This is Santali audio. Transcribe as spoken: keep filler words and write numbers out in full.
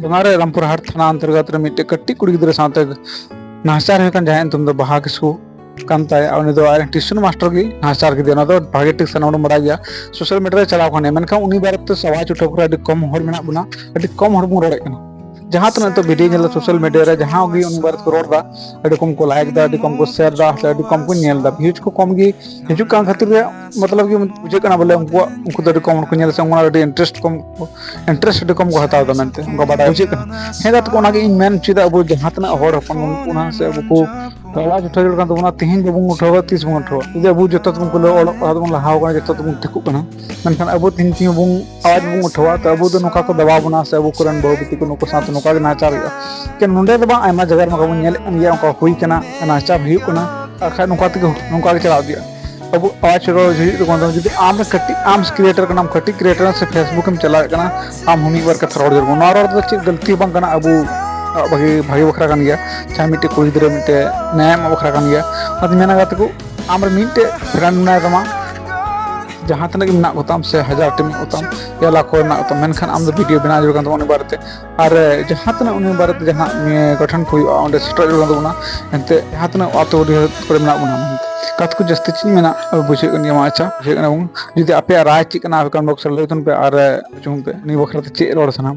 ᱚᱱᱟᱨᱮ ᱨᱟᱢᱯᱩᱨ ᱦᱟᱴ ᱛᱷᱟᱱᱟ ᱚᱱᱛᱚᱨᱜᱚᱛ ᱨᱮ ᱢᱤᱫᱴᱮᱡ ᱠᱟᱹᱴᱤᱡ ᱠᱩᱲᱤ ᱜᱤᱫᱽᱨᱟᱹ ᱥᱟᱶᱛᱮ ᱱᱟᱦᱟᱪᱟᱨ ᱦᱩᱭ ᱠᱟᱱ, ᱡᱟᱦᱟᱸᱭᱟᱜ ᱧᱩᱛᱩᱢ ᱫᱚ ᱵᱟᱦᱟ ᱠᱤᱥᱠᱩ ᱠᱟᱱ ᱛᱟᱭᱟ᱾ ᱩᱱᱤ ᱫᱚ ᱟᱡ ᱨᱮᱱ ᱴᱤᱭᱩᱥᱚᱱ ᱢᱟᱥᱴᱟᱨ ᱜᱮ ᱱᱟᱦᱟᱪᱟᱨ ᱠᱮᱫᱮᱭᱟ᱾ ᱚᱱᱟ ᱫᱚ ᱵᱷᱟᱜᱮ ᱴᱷᱤᱠ ᱥᱟᱱᱟᱢ ᱦᱚᱲ ᱵᱚᱱ ᱵᱟᱲᱟᱭ ᱜᱮᱭᱟ, ᱥᱳᱥᱟᱞ ᱢᱤᱰᱤᱭᱟ ᱨᱮ ᱪᱟᱞᱟᱣ ᱠᱟᱱᱟ᱾ ᱢᱮᱱᱠᱷᱟᱱ ᱩᱱᱤ ᱵᱟᱨᱮᱛᱮ ᱥᱮ ᱟᱣᱟᱡᱽ ᱩᱴᱷᱟᱹᱣ ᱠᱚᱨᱮ ᱟᱹᱰᱤ ᱠᱚᱢ ᱦᱚᱲ ᱢᱮᱱᱟᱜ ᱵᱚᱱᱟ, ᱟᱹᱰᱤ ᱠᱚᱢ ᱦᱚᱲ ᱵᱚᱱ ᱨᱚᱲᱮᱫ ᱠᱟᱱᱟ᱾ ᱡᱟᱦᱟᱸ ᱛᱤᱱᱟᱹᱜ ᱱᱤᱛᱚᱜ ᱵᱷᱤᱰᱤᱭᱳ ᱧᱮᱞ ᱫᱟ ᱥᱳᱥᱟᱞ ᱢᱤᱰᱤᱭᱟ ᱨᱮ, ᱡᱟᱦᱟᱸ ᱜᱮ ᱩᱱᱤ ᱵᱟᱨᱮ ᱛᱮᱠᱚ ᱨᱚᱲ ᱫᱟ, ᱟᱹᱰᱤ ᱠᱚᱢ ᱠᱚ ᱞᱟᱭᱤᱠ ᱫᱟ, ᱟᱹᱰᱤ ᱠᱚᱢ ᱠᱚ ᱥᱮᱭᱟᱨ ᱫᱟ, ᱥᱮ ᱟᱹᱰᱤ ᱠᱚᱢ ᱠᱚ ᱧᱮᱞ ᱫᱟ, ᱵᱷᱤᱭᱩᱡᱽ ᱠᱚ ᱠᱚᱢ ᱜᱮ ᱦᱤᱡᱩᱜ ᱠᱟᱱ ᱠᱷᱟᱹᱛᱤᱨ ᱨᱮ, ᱢᱚᱛᱞᱚᱵ ᱜᱮ ᱵᱩᱡᱷᱟᱹᱜ ᱠᱟᱱᱟ ᱵᱚᱞᱮ ᱩᱱᱠᱩᱣᱟᱜ, ᱩᱱᱠᱩ ᱫᱚ ᱟᱹᱰᱤ ᱠᱚᱢ ᱦᱚᱲ ᱠᱚ ᱧᱮᱞ ᱥᱮ ᱚᱱᱟ ᱟᱹᱰᱤ ᱤᱱᱴᱟᱨᱮᱥᱴ ᱠᱚᱢ, ᱤᱱᱴᱟᱨᱮᱥᱴ ᱟᱹᱰᱤ ᱠᱚᱢ ᱠᱚ ᱦᱟᱛᱟᱣ ᱫᱟ ᱢᱮᱱᱛᱮ ᱚᱱᱠᱟ ᱵᱟᱰᱟᱭ ᱵᱩᱡᱷᱟᱹᱜ ᱠᱟᱱᱟ᱾ ᱦᱮᱸ ᱜᱟᱛᱮ ᱠᱚ, ᱚᱱᱟᱜᱮ ᱤᱧ ᱢᱮᱱ ᱦᱚᱪᱚᱭᱮᱫᱟ, ᱟᱵᱚ ᱡᱟᱦᱟᱸ ᱛᱤᱱᱟᱹᱜ ᱦᱚᱲ ᱦᱚᱯᱚᱱ ᱵᱚᱱ ᱠᱟᱱᱟ ᱥᱮ ᱟᱵᱚ ᱠᱚ ᱟᱣᱟᱡᱽ ᱩᱴᱷᱟᱹᱣ ᱡᱟᱹᱨᱩᱲ ᱠᱟᱱ ᱛᱟᱵᱚᱱᱟ, ᱛᱤᱦᱤᱧ ᱵᱟᱵᱚᱱ ᱩᱴᱷᱟᱹᱣᱟ, ᱛᱤᱥ ᱵᱚᱱ ᱩᱴᱷᱟᱹᱣᱟ? ᱡᱩᱫᱤ ᱟᱵᱚ ᱡᱚᱛᱚ ᱛᱮᱵᱚᱱ ᱠᱩᱞᱟᱹᱣ, ᱚᱞᱚᱜ ᱯᱟᱲᱦᱟᱣ ᱛᱮᱵᱚᱱ ᱞᱟᱦᱟᱣ ᱠᱟᱱᱟ, ᱡᱚᱛᱚ ᱛᱮᱵᱚᱱ ᱴᱷᱤᱠᱚᱜ ᱠᱟᱱᱟ, ᱢᱮᱱᱠᱷᱟᱱ ᱟᱵᱚ ᱛᱤᱦᱤᱧ ᱛᱤᱦᱤᱧ ᱵᱚᱱ ᱟᱣᱟᱡᱽ ᱵᱚᱱ ᱩᱴᱷᱟᱹᱣᱟ, ᱛᱚ ᱟᱵᱚ ᱫᱚ ᱱᱚᱝᱠᱟ ᱠᱚ ᱫᱟᱵᱟᱣ ᱵᱚᱱᱟ ᱥᱮ ᱟᱵᱚ ᱠᱚᱨᱮᱱ ᱵᱟᱹᱦᱩ ᱵᱤᱴᱤ ᱠᱚ ᱱᱩᱠᱩ ᱥᱟᱶᱛᱮ ᱱᱚᱝᱠᱟ ᱜᱮ ᱱᱟᱦᱟᱪᱟᱨ ᱦᱩᱭᱩᱜᱼᱟ᱾ ᱮᱠᱮᱱ ᱱᱚᱸᱰᱮ ᱫᱚ ᱵᱟᱝ, ᱟᱭᱢᱟ ᱡᱟᱭᱜᱟ ᱨᱮ ᱱᱚᱝᱠᱟ ᱵᱚᱱ ᱧᱮᱞᱮᱫ ᱠᱟᱱ ᱜᱮᱭᱟ, ᱚᱱᱠᱟ ᱦᱩᱭ ᱠᱟᱱᱟ, ᱱᱟᱦᱟᱪᱟᱨ ᱦᱩᱭᱩᱜ ᱠᱟᱱᱟ᱾ ᱟᱨ ᱠᱷᱟᱡ ᱱᱚᱝᱠᱟ ᱛᱮᱜᱮ, ᱱᱚᱝᱠᱟ ᱜᱮ ᱪᱟᱞᱟᱣ ᱤᱫᱤᱜᱼᱟ᱾ ᱟᱵᱚ ᱟᱣᱟᱡᱽ ᱨᱚᱲ ᱦᱩᱭᱩᱜ ᱛᱟᱵᱚᱱᱟ᱾ ᱡᱩᱫᱤ ᱟᱢ ᱠᱟᱹᱴᱤᱡ, ᱟᱢ ᱠᱨᱤᱭᱮᱴᱟᱨ ᱠᱟᱱᱟᱢ, ᱠᱟᱹᱴᱤᱡ ᱠᱨᱤᱭᱮᱴᱟᱨ ᱥᱮ ᱯᱷᱮᱥᱵᱩᱠ ᱮᱢ ᱪᱟᱞᱟᱣᱮᱫ ᱠᱟᱱᱟ, ᱟᱢ ᱦᱚᱸ ᱢᱤᱫ ᱵᱟᱨ ᱠᱟᱛᱷᱟ ᱨᱚᱲ ᱡᱟᱹᱨᱩᱲ᱾ ᱱᱚᱣᱟ ᱨᱚᱲ ᱫᱚ ᱪᱮᱫ ᱜᱟᱹᱞᱛᱤ ᱵᱟᱝ ᱠᱟᱱᱟ, ᱟᱵᱚ ᱵᱷᱟᱜᱮ, ᱵᱷᱟᱜᱮ ᱵᱟᱠᱷᱨᱟ ᱠᱟᱱ ᱜᱮᱭᱟ᱾ ᱪᱟᱦᱮ ᱢᱤᱫᱴᱮᱡ ᱠᱩᱲᱤ ᱜᱤᱫᱽᱨᱟᱹ ᱢᱤᱫᱴᱮᱡ ᱱᱮᱭᱟᱢ ᱵᱟᱠᱷᱨᱟ ᱠᱟᱱ ᱜᱮᱭᱟ᱾ ᱚᱱᱟᱛᱮ ᱢᱮᱱᱟ ᱜᱟᱛᱮ ᱠᱚ, ᱟᱢ ᱨᱮ ᱢᱤᱫᱴᱮᱡ ᱯᱷᱨᱮᱱᱰ ᱢᱮᱱᱟᱭ ᱛᱟᱢᱟ, ᱡᱟᱦᱟᱸ ᱛᱤᱱᱟᱹᱜ ᱜᱮ ᱢᱮᱱᱟᱜ ᱠᱚᱛᱟᱢ ᱥᱮ ᱦᱟᱡᱟᱨ ᱴᱤ ᱢᱮᱱᱟᱜ ᱠᱚᱛᱟᱢ, ᱭᱟ ᱞᱟᱠᱷ ᱠᱚ ᱢᱮᱱᱟᱜ ᱠᱚᱛᱟᱢ, ᱢᱮᱱᱠᱷᱟᱱ ᱟᱢ ᱫᱚ ᱵᱷᱤᱰᱤᱭᱳ ᱵᱮᱱᱟᱣ ᱡᱟᱹᱨᱩᱲ ᱠᱟᱱ ᱛᱟᱢᱟ ᱩᱱᱤ ᱵᱟᱨᱮᱛᱮ᱾ ᱟᱨ ᱡᱟᱦᱟᱸ ᱛᱤᱱᱟᱹᱜ ᱩᱱᱤ ᱵᱟᱨᱮᱛᱮ ᱡᱟᱦᱟᱱᱟᱜ ᱱᱤᱭᱟᱹ ᱜᱚᱴᱷᱚᱱ ᱠᱚ ᱦᱩᱭᱩᱜᱼᱟ, ᱚᱸᱰᱮ ᱥᱮᱴᱮᱨ ᱡᱟᱹᱨᱩᱲ ᱠᱟᱱ ᱛᱟᱵᱚᱱᱟ᱾ ᱮᱱᱛᱮ ᱡᱟᱦᱟᱸ ᱛᱤᱱᱟᱹᱜ ᱟᱹᱛᱩ ᱰᱤᱦᱟᱹᱛ ᱠᱚᱨᱮ ᱢᱮᱱᱟᱜ ᱵᱚᱱᱟ, ᱠᱟᱛᱷᱟ ᱠᱚ ᱡᱟᱹᱥᱛᱤ ᱪᱮᱫ ᱤᱧ ᱢᱮᱱᱟ, ᱵᱩᱡᱷᱟᱹᱜ ᱠᱟᱱ ᱜᱮᱭᱟ᱾ ᱢᱟ ᱟᱪᱪᱷᱟ, ᱵᱩᱡᱷᱟᱹᱜ ᱠᱟᱱᱟ ᱵᱚᱱ᱾ ᱡᱩᱫᱤ ᱟᱯᱮᱭᱟᱜ ᱨᱟᱭ ᱪᱮᱫ ᱠᱟᱱᱟ, ᱟᱯᱮ ᱠᱚᱢᱮᱱᱴ ᱵᱚᱠᱥ ᱨᱮ ᱞᱟᱹᱭ ᱛᱟᱵᱚᱱ ᱯᱮ᱾ ᱟᱨ ᱟᱸᱡᱚᱢ ᱯᱮ, ᱱᱤᱭᱟᱹ ᱵᱟᱠᱷᱨᱟ ᱛᱮ ᱪᱮᱫ ᱨᱚᱲ ᱥᱟᱱᱟᱢ